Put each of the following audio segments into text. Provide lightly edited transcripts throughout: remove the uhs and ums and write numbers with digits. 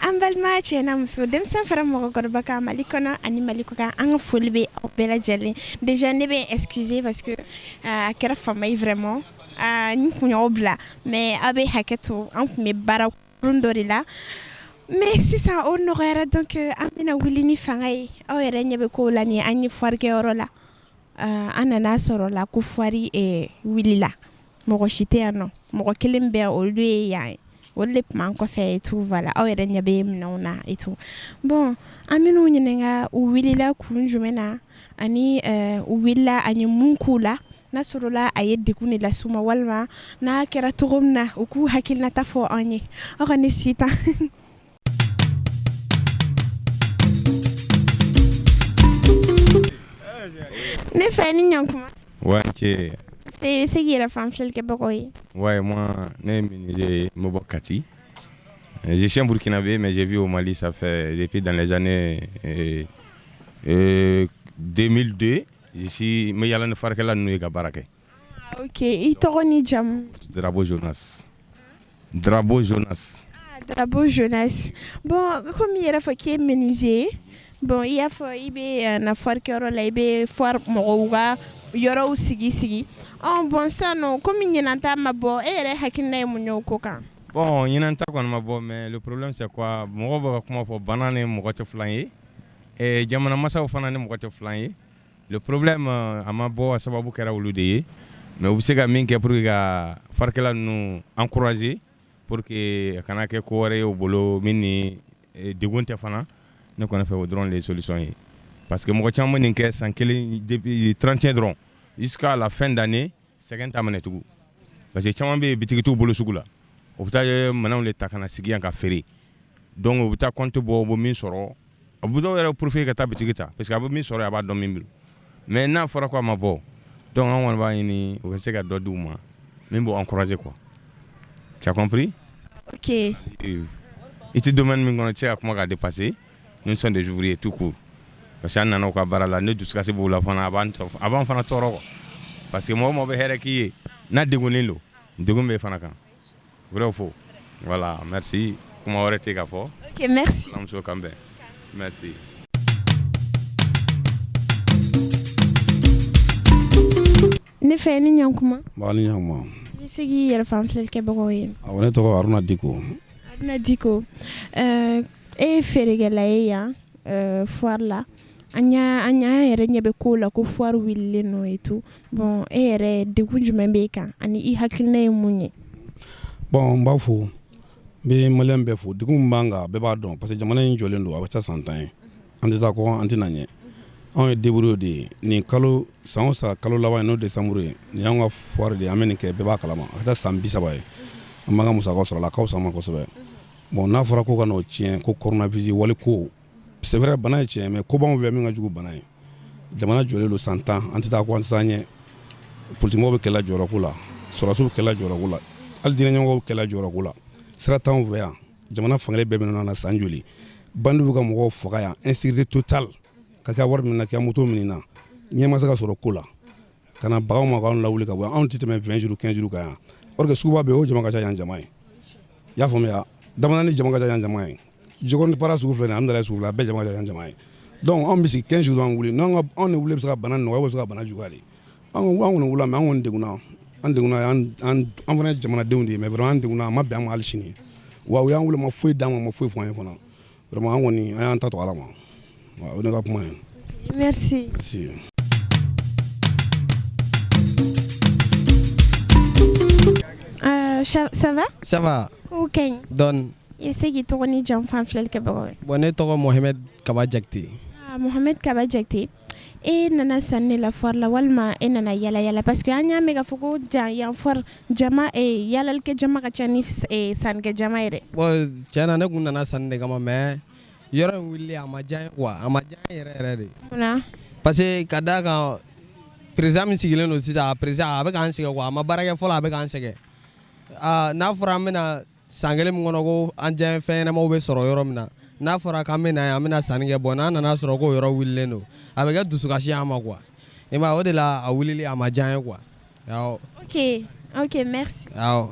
An balima cɛ n'a muso, denmisɛn fara mɔgɔkɔrɔba kan, Mali kɔnɔ ani Mali kɔkan, an ka foli bɛ aw bɛɛ lajɛlen. Déjà ne bɛ excuser parce que a kɛra fama ye vraiment, n kun y'aw bila, mais aw bɛ hakɛ to, an tun bɛ baara kurun dɔ de la, mais sisan o nɔgɔyara. Donc an bɛna wuli ni fanga ye. Aw yɛrɛ ɲɛ bɛ kow la nin ye. An ye foire kɛyɔrɔ la, an nana sɔrɔ la ko foire wulila, mɔgɔ si tɛ yan nɔ, mɔgɔ kelen bɛ, olu ye yan ye, olu de tun b'an kɔfɛ et tout. Voilà, aw yɛrɛ ɲɛ bɛ minɛnw na et tout. Bon, an bɛn'u ɲininka u wulila kun jumɛn na, ani u wulila an ye mun k'u la, n'a sɔrɔla a ye degun de las'u ma, walima n'a kɛra cogo min na, u k'u hakilinata fɔ an ye. Aw ka ne si tan. Ne fa, ni ɲankuma. Ouais, cɛ. I bɛ se k'i yɛrɛ fɔ an filɛlikɛbagaw ye? Ouais, moi, ne ye menuisier ye, n bɛ bɔ Kati. Je suis un Burkinabé, mais j'ai vécu au Mali, ça fait depuis dans les années 2002. Je suis n bɛ yala ni foirekɛla ninnu ye ka baara kɛ. Ah, ok, i tɔgɔ ni jamu? Drabo Jonas. Drabo Jonas. Ah, Drabo Jonas. Bon, komi i yɛrɛ fɔ k'i ye menuisier ye, bon, i y'a fɔ i bɛ na foire kɛyɔrɔ la, i bɛ foire mɔgɔw ka yɔrɔw sigi sigi. Ɔ bon, sisan nɔ, komi ɲinan ta ma bɔ, e yɛrɛ hakilina ye mun ye o ko kan? Bon, ɲinan ta kɔni ma bɔ, mais le problème, c'est quoi? Mɔgɔw bɛ ka kuma fɔ, bana ni mɔgɔ tɛ filan ye. Jamana masaw fana ni mɔgɔ tɛ filan ye. Le problème, a ma bɔ, a sababu kɛra olu de ye. Mais u bɛ se ka min kɛ pour que ka foirekɛla ninnu encourager, pour que a kana kɛ ko wɛrɛ ye u bolo min ni degun tɛ fana, ne kɔni fɛ, o dɔrɔn de ye solution ye. Parce que mɔgɔ caman bɛ nin kɛ san kelen, depuis 31 dɔrɔn jusqu'à la fin d'année, sɛgɛn t'a minɛ tugun. Parce que caman bɛ yen, bitigi t'u bolo sugu la. U bɛ taa minɛnw de ta ka na sigi yan ka feere. Donc u bɛ taa compte bɔ, u bɛ min sɔrɔ, a bɛ dɔw yɛrɛ profiter ka taa bitigi ta, parce que a bɛ min sɔrɔ, a b'a dɔn min bolo. Mais n'a fɔra ko a ma bɔ, donc an kɔni b'a ɲini u ka se ka dɔ di u ma min b'u encourager, quoi. Tu as compris? Ok. I tɛ domaine min kɔnɔ, i tɛ se ka kuma ka dépasser. Nous sommes des ouvriers tout court. Parce que an nana u ka baara la, ne dusukasi b'u la fana, a b'an fana tɔɔrɔ, quoi. Parce que mɔgɔ o mɔgɔ bɛ hɛrɛ k'i ye, n'a degunnen don, degun b'e fana kan. Vrai ou faux? Voilà, merci. Kuma wɛrɛ tɛ ka fɔ. Ok, merci. Alamuso kan bɛn. Merci. Ne fɛ, ni ɲankuma. Ba, ni ɲankuma. I bɛ se k'i yɛrɛ fɔ an filɛlikɛbagaw ye? Awɔ, ne tɔgɔ Haruna Diko. Haruna Diko, e ye feerekɛla ye yan foire la. An y'a an yɛrɛ ɲɛ bɛ ko la ko foire wililen don et tout. Bon, e yɛrɛ, degun jumɛn b'e kan, ani i hakilina ye mun ye? Bon, n b'a fo, n bɛ maliyɛn bɛɛ fo. Degun min b'an kan, bɛɛ b'a dɔn, parce que jamana in jɔlen don, a bɛ taa san 10 ye, an tɛ taa kɔ, an tɛ na ɲɛ. Anw ye débrouilleux de ye. Nin kalo, san o san kalo laban ye, n'o décembre ye, nin y'anw ka foire de ye. An bɛ nin kɛ, bɛɛ b'a kalama, a ka taa san 30 ye. An b'an ka musakaw sɔrɔ a la, a ka fisa an ma kosɛbɛ. Bon, n'a fɔra ko ka n'o tiɲɛ ko coronavirus wali ko, c'est vrai, bana ye tiɲɛ, mais ko b'anw fɛ min ka jugu bana ye. Jamana jɔlen don san 10, an tɛ taa kɔ, an tɛ taa ɲɛ. Politimɔgɔw bɛ kɛlɛ jɔyɔrɔko la, sɔrɔdasiw bɛ kɛlɛ jɔyɔrɔko la, hali diinɛ ɲɛmɔgɔw bɛ kɛlɛ jɔyɔrɔko la. Sira t'anw fɛ yan. Jamana fankelen bɛɛ minɛ na san joli, bandiw bɛ ka mɔgɔw faga yan, insécurité totale. Ka kɛ wari min na, k'i ka moto minɛ na, ɲɛ ma se ka sɔrɔ ko la, ka na bagan ma k'anw lawuli ka bɔ. Anw tɛ tɛmɛ 20 jours, 15 jours kan yan. Or que suguba bɛ yen, o jama ka ca yan jama ye, i y'a faamuya? Damanani jama ka ca yan jama ye. Jikɔrɔni para sugu filɛ nin ye, an sugu filɛ, a bɛɛ jama ka ca yan jama ye. Donc anw bɛ sigi 15 jours, an wuli n'an ka anw ni wuli bɛ se ka bana nɔgɔya, bɛ se ka bana juguya de. An kɔni wula, mais an kɔni degunna, an degunna. An fana ye jamanadenw de ye, mais vraiment an degunna, a ma bɛn an ma hali sini. Wa u y'an wuli, ma foyi d'an ma, ma foyi fɔ an ye fana. Vraiment, an kɔni, an y'an ta to Ala ma. O ne ka kuma ye. Merci. Merci. Ça va? Ça va. Ko ka ɲi? Dɔɔni. I bɛ se k'i tɔgɔ ni jamu fɔ an filɛlikɛbagaw ye? Bon, ne tɔgɔ Mohamed Kaba Jakite. Ah, Mohamed Kaba Jakite, e nana sanni de la foire la, walima e nana yala yala? Parce que an y'a mɛn k'a fɔ ko jan yan foire jama, yalalikɛ jama ka ca ni sannikɛ jama ye dɛ. Bon, tiɲɛ na, ne kun nana sanni de kama, mais yɔrɔ in wulilen, a ma diya n ye quoi, a ma diya n ye yɛrɛ yɛrɛ de. Munna? Parce que ka d'a kan, président min sigilen don sisan, a président a bɛ k'an sɛgɛn quoi, a ma baara kɛ fɔlɔ, a bɛ k'an sɛgɛn. Aa, n'a fɔra an bɛna san kelen min kɔnɔ ko an diya fɛn ɲɛnamaw bɛ sɔrɔ yɔrɔ min na, n'a fɔra k'an bɛ na yan, an bɛna sanni kɛ, bon, n'an nana sɔrɔ k'o yɔrɔ wulilen don, a bɛ kɛ dusukasi an ma quoi. I m'a ye, o de la a wulili a ma diya n ye quoi, awɔ. Ok, merci. Awɔ.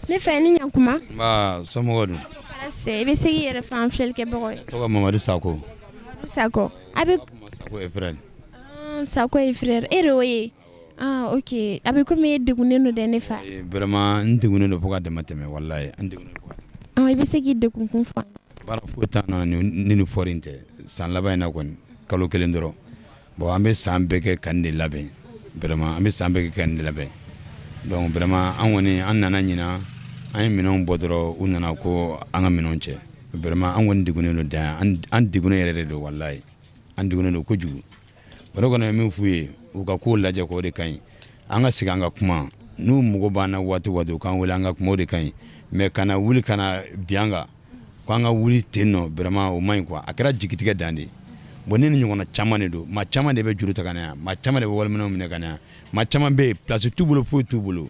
Ne fa, i ni ɲankuma. Nba, somɔgɔw dun? Baasi tɛ. I bɛ se k'i yɛrɛ fɔ an filɛlikɛbagaw ye? Tɔgɔ Mamadu Sako. Mamadu Sakɔ, a bɛ Sako et frère. Ah, Sako et frère, e de y'o ye? Ah, ok, a bɛ komi e degunnen don dɛ, ne fa. Vraiment, n degunnen don fo ka dama tɛmɛ, walayi, n degunnen don fo ka Ah, i bɛ se k'i degun kun fɔ? Baara foyi t'an na ni nin foire in tɛ. San laban in na kɔni, kalo kelen dɔrɔn. Bon, an bɛ san bɛɛ kɛ ka nin de labɛn. Vraiment, an bɛ san bɛɛ kɛ ka nin de labɛn. Donc vraiment, an kɔni, an nana ɲina, an ye minɛnw bɔ dɔrɔn, u nana ko an ka minɛnw cɛ. Vraiment, an kɔni degunnen don dan, an degunnen yɛrɛ de don, walayi, an degunnen don kojugu. Bon, ne kɔni ye min f'u ye, u ka kow lajɛ k'o de ka ɲi. An ka sigi, an ka kuma. N'u mago b'an na waati o waati, u k'an wele, an ka kuma, o de ka ɲi. Mais kana wuli ka na bin an kan ko an ka wuli ten nɔ, vraiment, o man ɲi quoi. A kɛra jigitigɛ dan de ye. Bon, ne ni ɲɔgɔnna caman de don. Maa caman de bɛ juru ta ka na yan, maa caman de bɛ waliminɛnw minɛ ka na yan, maa caman bɛ yen, place t'u bolo, foyi t'u bolo,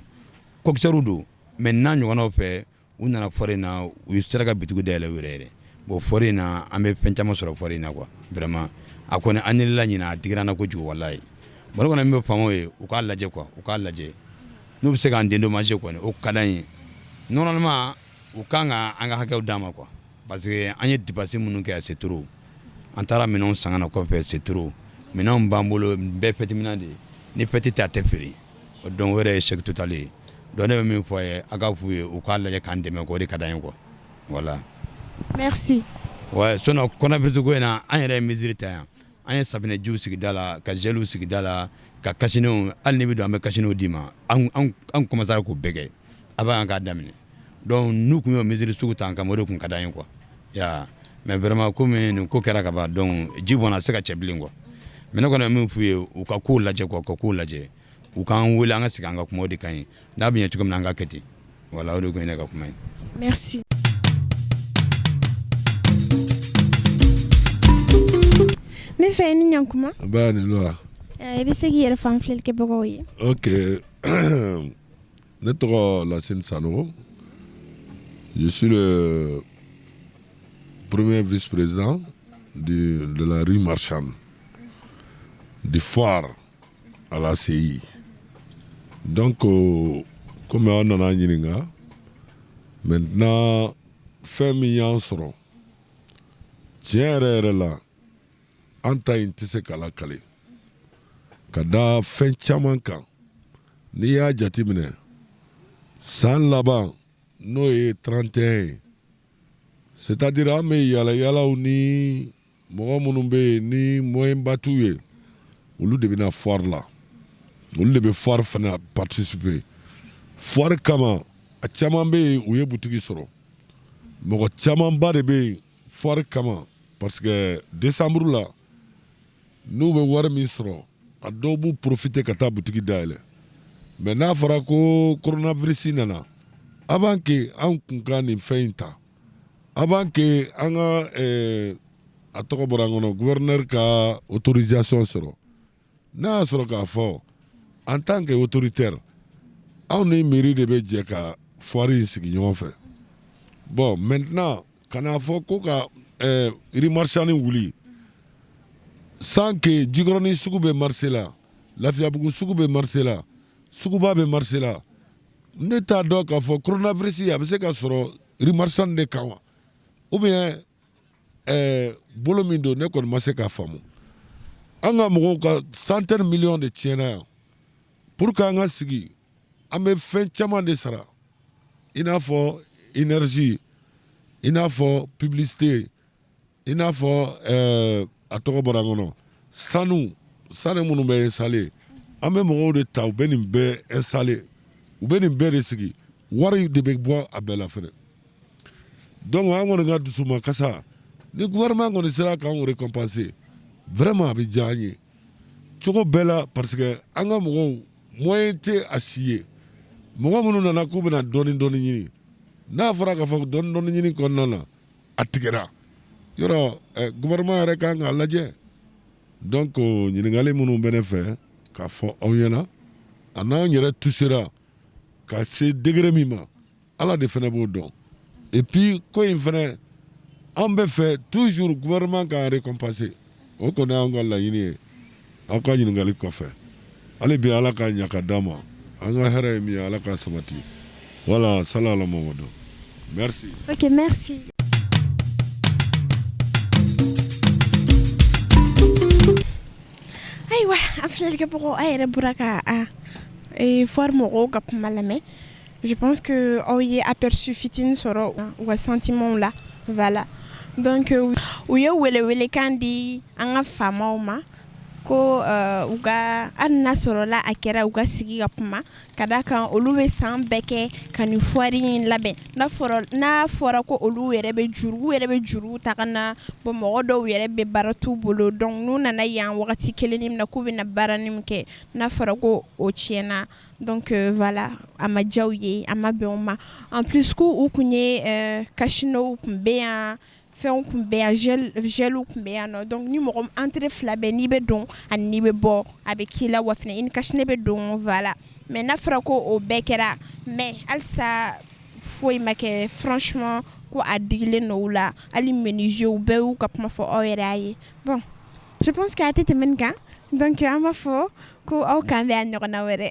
coxeur don. Mais n'a ɲɔgɔnnaw fɛ, u nana foire in na, u sera ka bitigiw dayɛlɛ u yɛrɛ yɛrɛ. Bon, foire in na, an bɛ fɛn caman sɔrɔ foire in na quoi. Vraiment, a kɔni annulé la ɲinan, a digira an na kojugu, walayi. Bon, ne kɔni min bɛ faamaw ye, u k'a lajɛ quoi, u k'a lajɛ n'u bɛ se k'an dédommager kɔni, o ka d'an ye. Normalement, u kan ka an ka hakɛw d'an ma quoi, parce que an ye dépense minnu kɛ, c'est trop. An taara minɛnw san ka na kɔfɛ, c'est trop. Minɛnw b'an bolo, bɛɛ fête minɛn de ye. Ni fête tɛ, a tɛ feere. Donc o yɛrɛ ye échec total ye. Donc ne bɛ min fɔ a ye, a ka f'u ye, u k'a lajɛ k'an dɛmɛ, o de ka d'an ye quoi, voilà. Merci. Ouais, sinon coronavirus ko in na, an yɛrɛ ye mesure ta yan. An ye safinɛjiw sigi da la, ka gelw sigi da la, ka cache-nez. Hali n'i bɛ don, an bɛ cache-nez d'i ma. An commencé k'o bɛɛ kɛ avant an k'a daminɛ. Donc n'u tun y'o mesure sugu ta an kama, o de tun ka d'an ye quoi, ya. Mais vraiment, komi nin ko kɛra ka ban, donc ji bɔnna, a tɛ se ka cɛ bilen quoi. Mais ne kɔni bɛ min f'u ye, u ka kow lajɛ quoi, u ka kow lajɛ, u k'an wele, an ka sigi, an ka kuma, o de ka ɲi. N'a bɛ ɲɛ cogo min na, an ka kɛ ten. Voilà, o de tun ye ne ka kuma ye. Merci. Ne fa, i ni ɲankuma. Ba ni lo. I bɛ se k'i yɛrɛ fɔ an filɛlikɛbagaw ye? Ok, ne tɔgɔ Lassine Sanogo. Je suis le premier vice-président de la rue marchande du foire à l'ACI. Donc, comme aw nana ɲininka maintenant, fɛn min y'an sɔrɔ, tiɲɛ yɛrɛ yɛrɛ la, an ta in tɛ se k'a lakale ka da fɛn caman kan. N'i y'a jateminɛ, san laban, n'o ye 31 ye, c'est-à-dire an bɛ yala yalaw ni mɔgɔ minnu bɛ yen ni moyen ba t'u ye, olu de bɛ na foire la, olu de bɛ foire fana participer. Foire kama, a caman bɛ yen, u ye butigi sɔrɔ. Mɔgɔ camanba de bɛ yen foire kama, parce que décembre la, n'u bɛ wari min sɔrɔ, a dɔw b'u profiter ka taa butigi dayɛlɛ. Mais n'a fɔra ko coronavirus nana, avant que an kun ka nin fɛn in ta, avant que an ka a tɔgɔ bɔra an kɔnɔ, gouverneur ka autorisation sɔrɔ, n'a y'a sɔrɔ k'a fɔ en tant que autoritaire, anw ni mairie de bɛ jɛ ka foire in sigi ɲɔgɔn fɛ. Bon, maintenant, ka n'a fɔ ko ka rue marchande wuli sans que Jikɔrɔni sugu bɛ marché la, Lafiyabugu sugu bɛ marché la, suguba bɛ marché la, ne t'a dɔn k'a fɔ coronavirus a bɛ se ka sɔrɔ rue marchande de kan wa, ou bien bolo min don, ne kɔni ma se k'a faamu. An ka mɔgɔw ka centaine millions de tiɲɛna yan. Pour que an ka sigi, an bɛ fɛn caman de sara, i n'a fɔ énergie, i n'a fɔ publicité, i n'a fɔ a tɔgɔ bɔra n kɔnɔ, sanu minnu bɛ installé. An bɛ mɔgɔw de ta, u bɛ nin bɛɛ installé, u bɛ nin bɛɛ de sigi, wari de bɛ bɔ a bɛɛ la fɛnɛ. Donc an kɔni ka dusuma kasa, ni gouvernement kɔni sera k'anw récompenser, vraiment, a bɛ diya an ye cogo bɛɛ la, parce que an ka mɔgɔw, moyen tɛ a si ye. Mɔgɔ minnu nana k'u bɛna dɔɔni dɔɔni ɲini, n'a fɔra k'a fɔ dɔɔni dɔɔni ɲini kɔnɔna na, a tigɛra yɔrɔ, gouvernement yɛrɛ kan k'a lajɛ. Donc ɲininkali minnu bɛ ne fɛ k'a fɔ aw ɲɛna, a n'anw yɛrɛ touchera ka se degré min ma, Ala de fana b'o dɔn. Et puis ko in fana, an bɛ fɛ toujours gouvernement k'an récompenser, o kɔni y'an ka laɲini ye. Aw ka ɲininkali kɔfɛ, hali bi, Ala k'a ɲɛ ka d'an ma. An ka hɛrɛ ye min ye, Ala k'a sabati. Voilà, salala Mamadou. Merci. Ok, merci. Ayiwa, an filɛlikɛbagaw, a yɛrɛ bɔra ka a foire mɔgɔw ka kuma lamɛn. Je pense que aw ye aperçu fitinin sɔrɔ u ka sentiment la. Voilà, donc u ye welewelekan di an ka faamaw ma ko u ka, hali n'a sɔrɔla a kɛra u ka sigi ka kuma, ka da kan olu bɛ san bɛɛ kɛ ka nin foire in labɛn. N'a fɔra ko olu yɛrɛ bɛ juru, u yɛrɛ bɛ juru ta ka na. Bon, mɔgɔ dɔw yɛrɛ bɛ baara t'u bolo, donc n'u nana yan wagati kelen min na k'u bɛna baara min kɛ, n'a fɔra ko o tiɲɛna, donc voilà, a ma diya u ye, a ma bɛn u ma. En plus, ko u kun ye cache-nez kun bɛ yan, fɛnw kun bɛ yan, gelw kun bɛ yan nɔ. Donc ni mɔgɔ entrée fila bɛɛ, n'i bɛ don ani n'i bɛ bɔ, a bɛ k'i la wa fana i ni cache-nez bɛ don. Voilà, mais n'a fɔra ko o bɛɛ kɛra, mais halisa foyi ma kɛ. Franchement, ko a digilen don u la. Hali menuisier bɛɛ y'u ka kuma fɔ, aw yɛrɛ y'a ye. Bon, je pense que a tɛ tɛmɛ nin kan. Donc an b'a fɔ ko aw k'an bɛn a ɲɔgɔnna wɛrɛ.